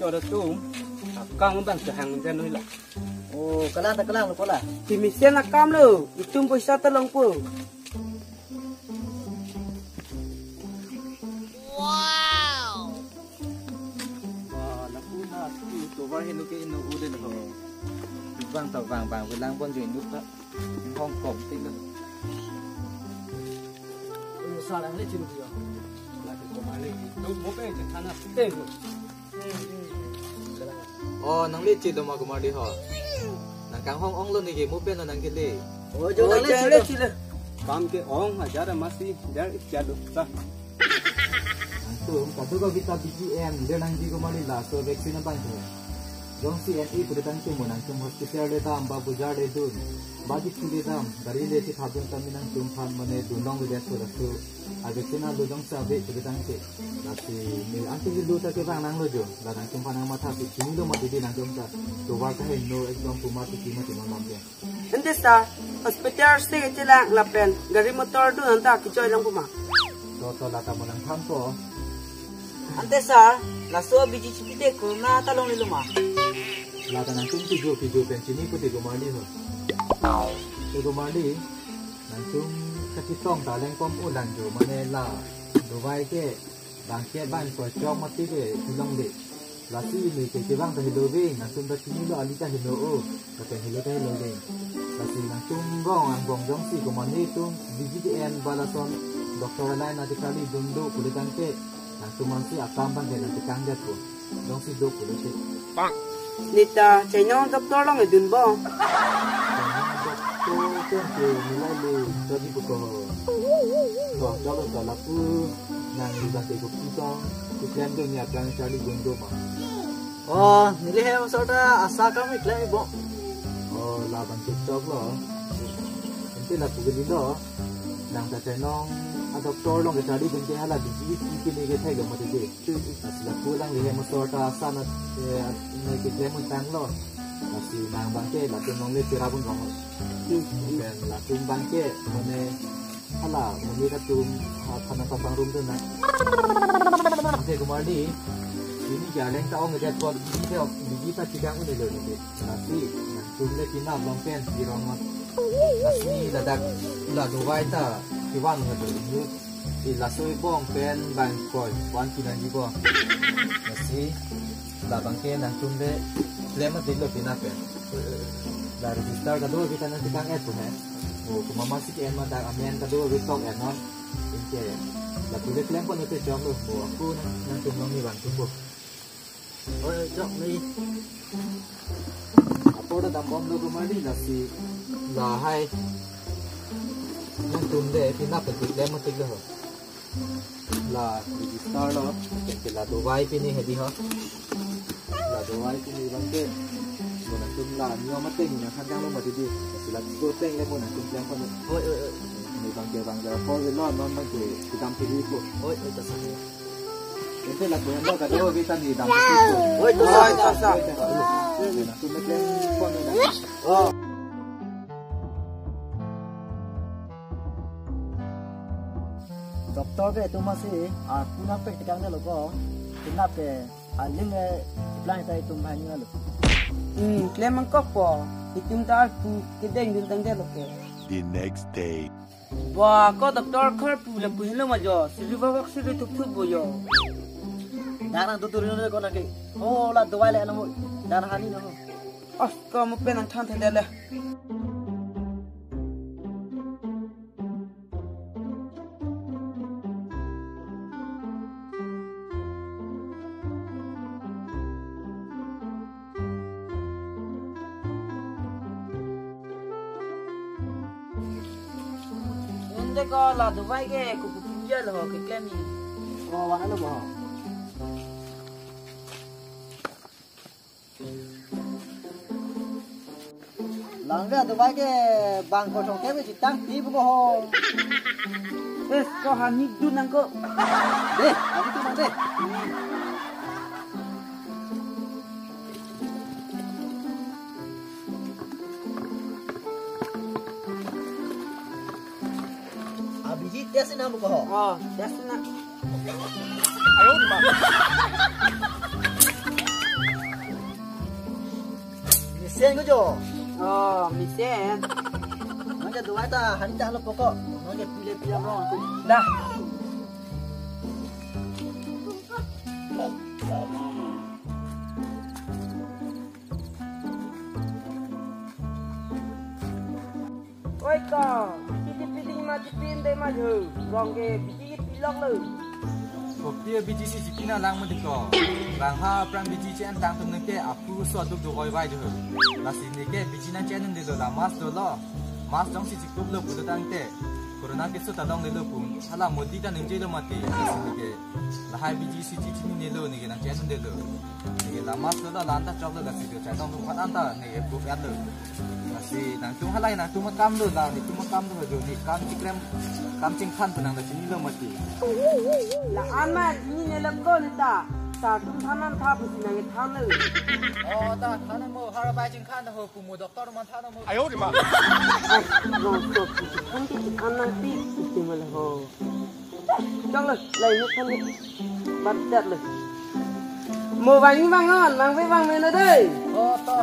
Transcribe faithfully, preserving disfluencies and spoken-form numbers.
Tum, akam abang kehang jan noi la. Oh, kalang ta kalang lo kola. Kemesen akam lo, itum poisa ta longpo. Wow. Wah, lapu na tu tovar heno ke heno uden ho. Bang ta bang bang, velang bon jo inut ta. Hong Kong ting lo. Oi, sa lang le chim jo. Lake komali. Tu mo pe ke thana te lo. Oh, nang le chilo ma komali ho. Nang kanghong ong lo neke mo pe na nang kele. Oh, jo nang le chilo. Kam ke ong hajar masi jar ichalo sa. Nangtum kado ka vita B G M de nangji komali, laso vaccine abang ke. Jongsi N E pudetang ke mo nangtum hospital le dam ba bujar le dun. Ba di pule dam, gari le si thadun kami nangtum phan mane dunlong le so laso. A vaccine alo jongsi ave pudetang ke. Lasi ne anke helu ta kevang nang lo jo. La nangtum phan nang matha si chini lo mati di nangtum ta. Tovar ta heno ekdom puma tu kima ti non lam ke. Ante sir, hospital si kechelang lapen gari motor dun anta kejoi lang puma. To to lata mo nangthan to. Ante sir, laso B G C P te ko na ta longle lo ma. Lata nangtum kijo kijo pen chini puti komali ho. Te komali, nangtum kachetong ta leng pom ulang jo mane la dovai ke bangke bang ko chok mati ke hilong de. Lasi ne ke kevang ta helo ve, nangtum ta chini lo ali ta helo o, ta pen helo ta helo ve. Lasi nangtum rong angbong jongsi komane tum B G T M ba lason doctor alai na dikali dun do pule tangte, nangtum mansi akam bang ke nang tekang jat po. Jongsi do pule te. Neta, chainong doctor long edun bo. Chainong doctor pen ke nilai le jadi buko. Toh, jalo ta lapu nang ni bate ko kitong, keklem do ni aplang charli dun do ma. Oh, neli hem sorta asa kami klem ibo. Oh, labang chok lo. Ante lapu geli lo. Nang ta chainong a doctor long ke charli dun ke hala di ji ki ke ni ke thai lo mati de. Lasi lapu lang le hem sorta asa na, eh, ne keklem un tang lo. Lasi nang bang ke latum long le chira bun rong. Pen latum bang ke mane hala mane latum ha khana papang rum tu na. Ante komali, ini ke aleng ta ong ke pot biji ke biji ta chikang un lo ni. Lasi nangtum le kina long pen di rong ma. Lasi ladak la dovai ta kiwan ngat lo. Di laso ibong pen bang koi wan pinang di bong. Lasi labang ke nangtum le klem adik lo pina pen. La register kado kita nanti kang et tu he. Oh, kuma masi ke en ma dak amen kado kita et non. Inke lapu le klem pon ute chom lo. Oh, aku nang nangtum long ni bang tumbuh. Oi, chok ni. Apor ta dam bom lo komali lasi. Lahai. Nangtum de pina pen keklem atik lo. La register lo, ke la dovai pini hedi ho. La dovai pini bang ke. Mo nangtum la niyo mate ni nang khan kang lo mati di. Lasi la tu teng le mo nangtum klem pon. Oi, oi, oi. Ni bang ke bang ke apor lo non bang ke kita pili ko. Oi, oi, ta sa. Ante lapu lo kado kita ni dam pili ko. Oi, ta sa. Oi, ta sa. Ni nangtum klem pon na. Oh. Doctor ke itum masi arpu nangpek tekang de lo ko. Kenap ke aling ke plan ta itum banyak lo. Hmm, klem mangkok po. Itum ta arpu kedeng dun tang de lo ke. The next day. Wah, ko doctor kharpu lapu helo ma jo. Siri babak siri thup thup bo jo. Nang nang tutur lo ko nang ke. Oh, la dovai le nang mo. Nang hani no. As ko mo pen nang than than de le. Ante ko la dovai ke kuku pinjal ho ke klem ni. Ko wana lo bo. Langga dovai ke bang kosong ke besi tang ti buko ho. Es ko hanik dun nang ko. Deh, hanik dun nang deh. Abiji test na buko ho. Oh, test na. Ayo, di ba? Sen ko jo. Oh, mesen. Nang ke dua ta hari ta lo pokok. Nang ke pile pile rong. Dah. Oi ko, pidi pidi ma tipin de ma jo, rong ke biji pilok lo. Kopi biji si jipi na lang mo de ko. Bang ha apran biji chen tang tum nang ke apu so duk duk oi vai jo. Lasi neke biji nang chen de lo, la mask dolo. Mask jongsi chikup lo pu tangte corona keso ta longle lo pu. Hala Modi ta ningje lo mati. Lasi neke lahai biji si ji chinine lo, neke nang chen de lo. Neke la mask dolo, la anta chok lo, lasi jo chai tong tum phat anta neke buk at lo. Lasi nangtum halai nangtum akam lo, la netum akam lo jo, ne kam chikrem, kam chingthan penang ta chinilo mati. La an ma chinine lo ko ne ta. Ta tum than an tha pusi nang than lo. Oh, ta than mo, har bai chingthan ho, pu mo doctor man than mo. Ai, rong so pusi than ke than nang ti pusi mo le ho. Chok lo, lai ho than ke. Bat dat lo. Mo bang bang on, bang pe bang me na dei. Oh, to.